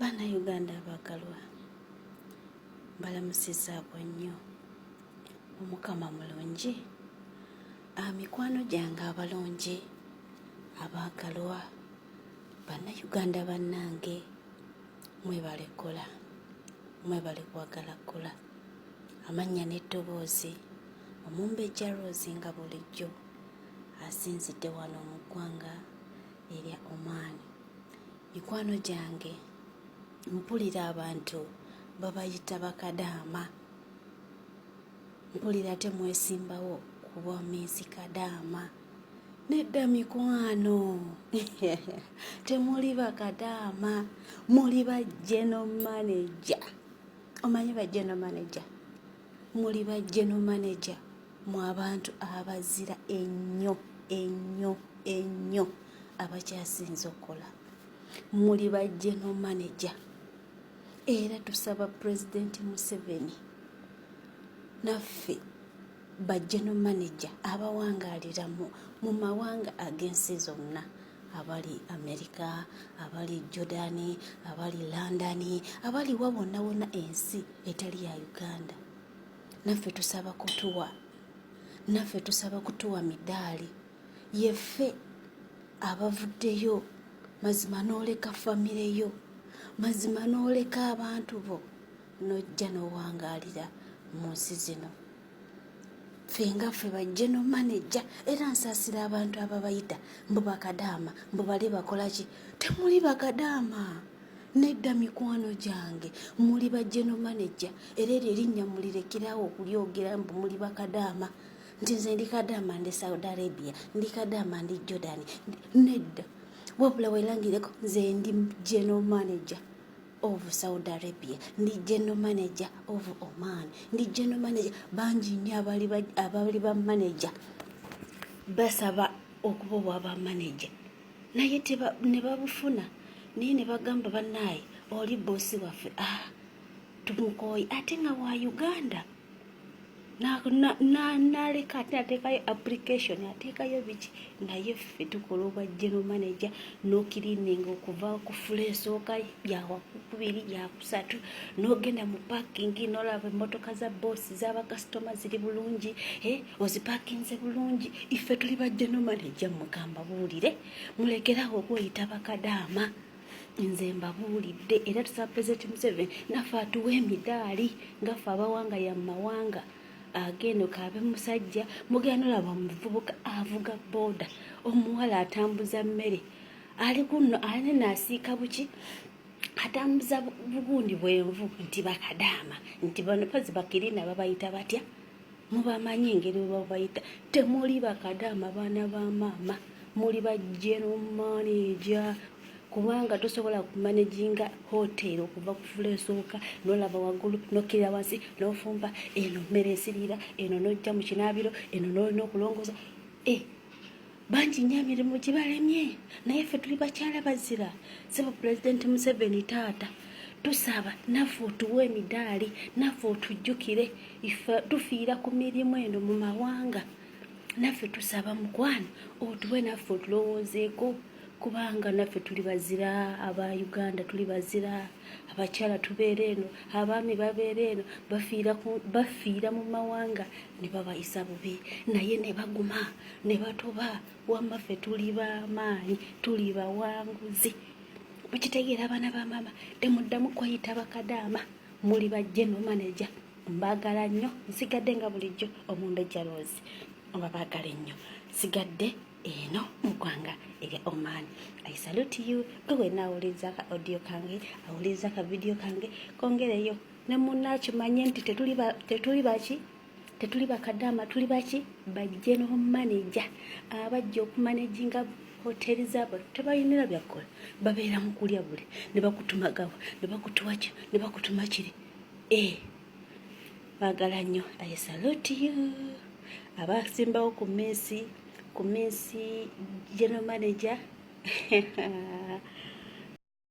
Bannayuganda abaagalwa, mbalamusizzaako nnyo. Omukama mulungi. Mikwano gyange abalungi abaagalwa, Bannayuganda bannange, mwebale kkola, mwebale kwagala kkola. Amannya n'eddoboozi, Omumbejja Rose nga bulijjo asinzidde wano mu ggwanga erya Oman. Mikwano gyange, mpulira abantu babayita bakadaama, mpulira ate mwesimbawo ku bwa Miss Kadaama. Nedda mikwano, temuli bakadaama, muli ba general manager. Omanyi ba general manager? Muli ba general manager mu abantu abazira ennyo ennyo ennyo abakyasinze okukola. Muli ba general manager. Era tusaba Pulezidenti Museveni naffe ba general manager abawangaalira mu mawanga ag'ensi zonna, abali America, abali Jordan, abali London, abali wa wonna wonna ensi etali ya Uganda, naffe tusaba kutuwa, naffe tusaba kutuwa midaali. Yeffe abavuddeyo mazima n'oleka famire yo, mazima n'oleka abantu bo, n'ojja n'owangaalira mu nsi zino. Ffe nga ffe ba general manager, era nsaasira abantu ababayita mbu bakadaama, mbu bali bakola ki. Temuli bakadaama, nedda mikwano gyange, muli ba general manager. Era eryo erinnya mulirekerawo okulyogera mbu muli bakadaama, nti nze ndi kadaama ndi Saudi Arabia, ndi kadaama ndi Jordan. Nedda, wabula weerangireko nze ndi general manager of Saudi Arabia, ndi general manager of Oman, ndi general manager. Bangi nnyo abali ba manager basaba okuba obwa ba manager, naye ne babufuna, naye ne bagamba bannaaye oli bosi waffe, tumukooye, ate nga wa Uganda. Naleka ate ateekayo application, ateekayo biki, naye ffe tukola obwa general manager n'ocleaninga okuva ku floor esooka, yakubiri, yakusatu, n'ogenda mu parking n'olaba emmotoka za bosi z'abakasitoma ziri bulungi, ozipakinze bulungi. Iffe tuli ba general manager. Mugamba buulire, mulekerawo okweyita bakadaama. Nze mbabuulidde, era tusaba Pulezidenti Museveni naffe atuwa emidaali nga ffe abawanga ya mawanga agendo kaabe musajja. Mugenda nolaba omuvubuka avuga booda, omuwala atambuza mmere, ali kuno ane naasiika buki, atambuza bugundi bwenvu, nti bakadaama, nti bano pozi bakirina babayita batya, mubamanyi engeri bwebabayita. Temuli bakadaama, baana ba maama, muli ba general manager, kubanga tosobola kumanaginga hotel okuva ku floor esooka nolaba waggulu, nokkirira wansi, nofumba eno mmere esiriira eno, nojja mu kinaabiro eno, nolina okulongoosa. Bangi nnyo emirimu gibalemye, naye ffe tuli bakyala bazira. Sebo Pulezidenti Museveni taata, tusaba naffe otuwe emidaali, naffe otujjukire. Ife tufiira ku mirimu eno mu mawanga, naffe tusaba mukwano otuwe, naffe otulowoozeeko, kubanga naffe tuli bazira. Aba Uganda tuli bazira, abakyala tubeera eno, abaami babeera eno, bafiira mu mawanga ne babayisa bubi, naye ne baguma ne batoba. Wamma ffe tuli b'amaanyi, tuli bawanguzi. Mukitegeera, abaana ba maama? Temuddamu kweyita bakadaama, muli ba general manager. Mbaagala nnyo. Nsigadde nga bulijjo Omumbejja Rose, obabaagala ennyo. Nsigadde eno mu ggwanga erya Oman. I salute you. Gwe wenna awuliriza ka audio kange, awuliriza ka video kange, kongereyo ne munnakimanye nti tetuli baki, tetuli bakadaama, tuli baki? Ba general manager abajja okumanaginga hoteri zaabwe. Tebayinira byakukola, babeera mu kulya buli ne bakutuma gawa, ne bakutuwa kino, ne bakutuma kiri. Baagala nnyo. I salute you. Abasimbawo ku Miss general manager.